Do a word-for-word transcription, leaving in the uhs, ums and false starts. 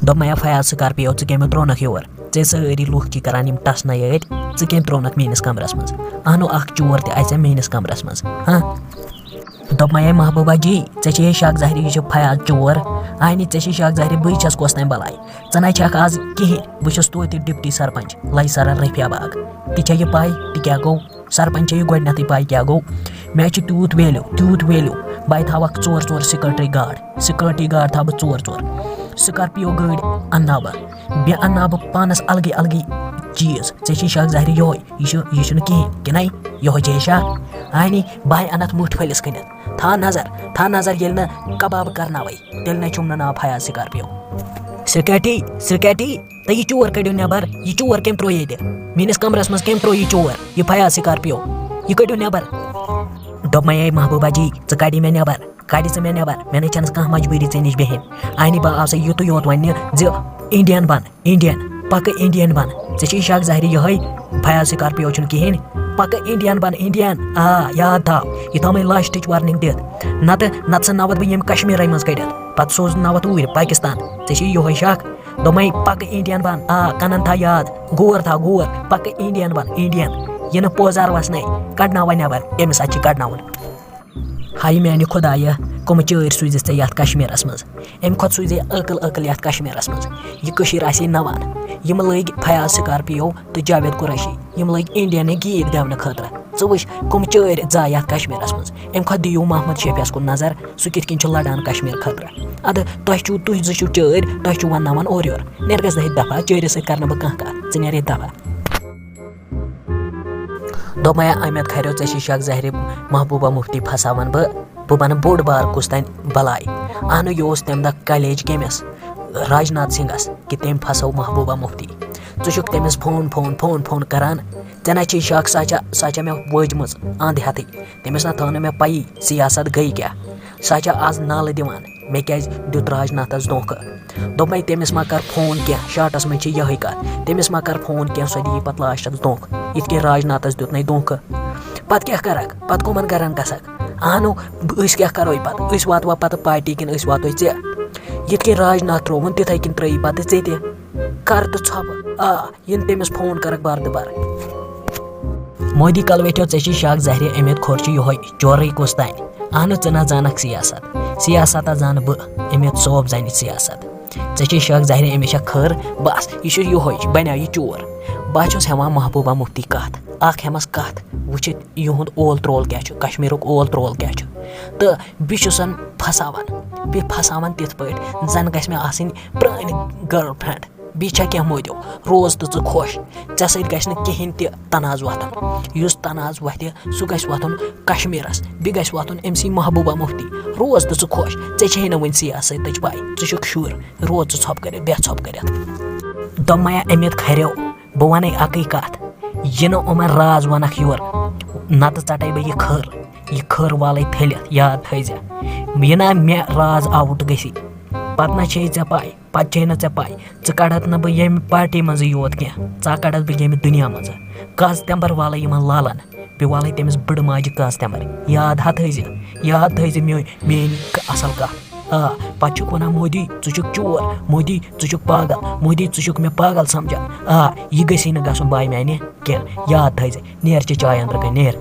دوٚپمَے، یا فیاض سکارپیو، ژٕ کٔمۍ ترٛوونَکھ یور؟ ژےٚ سٲری لُکھ چھِ کران یِم ٹَس نَے أتۍ، ژٕ کٔمۍ ترٛوونَکھ میٛٲنِس کَمرَس منٛز؟ اَہنو، اَکھ چور تہِ اَژِ میٛٲنِس کَمرَس منٛز؟ ہاں؟ دوٚپمَے، ہے محبوبہ جی، ژےٚ چھے یہِ شک ظاہری، یہِ چھُ فیاض چور۔ اَہنہِ، ژےٚ چھے شک ظاہری، بٕے چھَس کۄس تام بَلاے۔ ژٕ نَے چھَکھ آز کِہیٖنۍ، بہٕ چھُس توتہِ ڈپٹی سرپنچ لَیسرا رفیع باغ۔ تہِ چھےٚ یہِ پَے، تہِ کیٛاہ گوٚو؟ سرپنچ چھےٚ یہِ گۄڈٕنٮ۪تھٕے پَے کیٛاہ گوٚو۔ مےٚ چھِ تیوٗت value، تیوٗت value۔ بہٕ تھاوَکھ ژور ژور security guard، security guard تھاوٕ بہٕ ژور ژور۔ سکارپیو گٲڑۍ اَنناو بہٕ۔ بیٚیہِ اَنناو بہٕ پانَس الگٕے الگٕے چیٖز۔ ژےٚ چھے شک ظاہری یِہوٚے، یہِ چھُ، یہِ چھُنہٕ کِہیٖنۍ۔ کِنَے یِہوٚے چھے شک؟ اَہنی، بہٕ ہَے اَنَتھ مُٹھ پھٔلِس کھٔنِتھ۔ تھاو نظر، تھاو نظر، ییٚلہِ نہٕ کباب کرناوَے، تیٚلہِ نَے چھُم نہٕ ناو فیاض سکارپیو۔ Security، security، تہٕ یہِ چور کٔڑِو نٮ۪بر، یہِ چور کٔمۍ ترٛوو ییٚتہِ؟ میٛٲنِس کمرس منٛز کٔمۍ ترٛوو یہِ چور، یہِ فیاض سکارپیو؟ یہِ کٔڑِو نٮ۪بر۔ دوٚپمَے، ہے محبوبہ جی، ژٕ کَڑی مےٚ نٮ۪بر، کَڑِ ژٕ مےٚ نٮ۪بر، مےٚ نَے چھَنہٕ کانٛہہ مجبوٗری ژےٚ نِش بیٚہِنۍ۔ اَہنہِ، بہٕ آو سا یُتُے یوت وَننہِ زِ Indian بَن، Indian، پَکہٕ Indian بَن۔ ژےٚ چھے شک ظاہری یِہوٚے، فیاض سکارپیو چھُنہٕ کِہیٖنۍ۔ پَکہٕ Indian بَن، Indian۔ آ، یاد تھاو، یہِ تھاو مےٚ lastٕچ warning دِتھ۔ نَتہٕ، نَتہٕ ژھٕنناوَتھ بہٕ ییٚمہِ کشمیٖرَے منٛز کٔڑِتھ، پَتہٕ سوزناوَتھ اوٗرۍ پاکستان۔ ژےٚ چھے یِہوٚے شک؟ دوٚپمَے، پَکہٕ Indian بَن۔ آ، کَنَن تھاو یاد، غور تھاو غور، پَکہٕ Indian بَن، Indian۔ یہِ نہٕ پوزار وَسنَے، کَڑناو وۄنۍ نٮ۪بر، أمِس اَتہِ چھِ کَڑناوُن۔ ہاے میٛانہِ خۄدایہ، کٕمہٕ چٲرۍ سوٗزِتھ ژےٚ یَتھ کشمیٖرَس منٛز؟ أمۍ کھۄتہٕ سوٗزِ عٲقل عٲقل یَتھ کشمیٖرَس منٛز۔ یہِ کٔشیٖر آسہِ ہے نَوان۔ یِم لٔگۍ فیاض سکارپیو تہٕ جاوید قریشی، یِم لٔگۍ Indianٕکۍ گیٖت گٮ۪ونہٕ خٲطرٕ۔ ژٕ وٕچھ، کٕم چٲرۍ ژاے یَتھ کشمیٖرَس منٛز۔ اَمہِ کھۄتہٕ دِیِو محمد شفیعس کُن نظر، سُہ کِتھ کٔنۍ چھُ لڑان کشمیٖر خٲطرٕ۔ اَدٕ تۄہہِ چھُو، تُہۍ زٕ چھِو چٲرۍ، تۄہہِ چھُو وَنناوان اورٕ یورٕ۔ نیر گژھ دٔہِتھ دفعہ، چٲرِس سۭتۍ کرنہٕ بہٕ کانٛہہ کَتھ، ژٕ نیر ییٚتہِ دفعہ۔ دوٚپمَے، احمد کھریو، ژےٚ چھِ شک ظاہری، محبوبہ مفتی پھساوَن بہٕ، بہٕ بَنہٕ بوٚڑ بار کُس تانۍ بلاے۔ اہنو، یہِ اوس تَمہِ دۄہ کلیج کٔمِس؟ راجناتھ سنگھس، کہِ تٔمۍ پھسٲو محبوبہ مفتی۔ ژٕ چھُکھ تٔمِس فون، فون، فون، فون کران، ژےٚ نہ چھے شک، سۄ چھےٚ، سۄ چھےٚ مےٚ وٲجمٕژ اَنٛد ہٮ۪تھٕے۔ تٔمِس نہ تھٲو نہٕ مےٚ پَیی سیاست گٔے کیٛاہ۔ سۄ چھےٚ آز نالہٕ دِوان، مےٚ کیٛازِ دیُت راجناتھس دھوکہٕ۔ دوٚپمَے، تٔمِس ما کر فون کینٛہہ، شاٹَس منٛز چھِ یِہوٚے کَتھ، تٔمِس ما کر فون کینٛہہ، سۄ دِیی پَتہٕ لاسٹَس دھوکہٕ، یِتھ کٔنۍ راجناتھس دیُت نَے دھوکہٕ۔ پَتہٕ کیٛاہ کَرَکھ؟ پَتہٕ کٕمَن گَرَن گژھَکھ؟ اہنو، بہٕ، أسۍ کیٛاہ کَرو پَتہٕ؟ أسۍ واتوا پَتہٕ پارٹی کِنہٕ أسۍ واتو ژےٚ؟ یِتھ کٔنۍ راجناتھ ترٛووُن، تِتھَے کٔنۍ ترٛٲیی پَتہٕ ژےٚ تہِ۔ کَر تہٕ ژھۄپہٕ، آ، یِنہٕ تٔمِس فون کَرَکھ بَرٕ تہٕ بَرٕ۔ مودی کلویٹھیو، ژےٚ چھی شک ظاہرِ، اُمید کھور چھُ یِہوٚے، چورٕے کُس تانۍ۔ اہنہٕ، ژٕ نہ زانکھ سیاست، سیاست ہا زانہٕ بہٕ، اُمید صٲب زانہِ سیاست۔ ژےٚ چھے شک ظاہرِ، أمِس چھےٚ کھٔر، بس، یہِ چھُ یِہوٚے، بنیو یہِ چور۔ بہٕ ہا چھُس ہٮ۪وان محبوبہ مفتی کتھ، اکھ ہٮ۪مس کتھ وٕچھِتھ یِہُنٛد اول ترول کیٛاہ چھُ، کشمیٖرُک اول ترول کیٛاہ چھُ، تہٕ بیٚیہِ چھُسن پھساوان، بیٚیہِ پھساوان تِتھ پٲٹھۍ زن گژھِ مےٚ آسٕنۍ پرٛٲنۍ girlfriend۔ بیٚیہِ چھا کینٛہہ مودیو؟ روز تہٕ ژٕ خۄش، ژےٚ سۭتۍ گژھِ نہٕ کِہیٖنۍ تہِ تنازٕ وۄتھُن۔ یُس تنازٕ وۄتھِ، سُہ گژھِ وۄتھُن کشمیٖرس، بیٚیہِ گژھِ وۄتھُن أمۍ سٕے محبوبہ مفتی۔ روز تہٕ ژٕ خۄش، ژےٚ چھے نہٕ وٕنہِ سیاستٕچ پَے، ژٕ چھُکھ شُر، روز ژٕ ژھۄپہٕ کٔرِتھ، بیٚہہ ژھۄپہٕ کٔرِتھ۔ دوٚپمَے، اُمید کھریو، بہٕ وَنَے اَکٕے کَتھ، یہِ نہٕ یِمَن راز وَنَکھ یورٕ، نَتہٕ ژَٹَے بہٕ یہِ کھٔر، یہِ کھٔر والَے پھٔلِتھ، یاد تھٲیزِ۔ یہِ نہ مےٚ راز out گژھی، پَتہٕ نہ چھے ژےٚ پَے۔ پتہٕ چھے نہٕ ژےٚ پَے، ژٕ کَڑَتھ نہٕ بہٕ ییٚمہِ پارٹی منٛزٕے یوت کینٛہہ، ژٕ ہا کَڑَتھ بہٕ ییٚمہِ دُنیا منٛزٕ۔ قز تٮ۪مبر والَے یِمَن لالَن، بیٚیہِ والَے تٔمِس بٕڑٕ ماجہِ قز تٮ۪مبر۔ یاد ہا تھٲیزِ، یاد تھٲیزِ میٲنۍ، میٲنۍ ک-، اَصٕل کَتھ۔ آ، پَتہٕ چھُکھ وَنان، "مودی، ژٕ چھُکھ چور، مودی، ژٕ چھُکھ پاگل، مودی، ژٕ چھُکھ مےٚ پاگل سَمجھان۔" آ، یہِ گژھی نہٕ گژھُن بایہِ میٛانہِ کینٛہہ۔ یاد تھٲیزِ، نیر چہِ چایہِ اَنٛدرٕ کَنۍ، نیر۔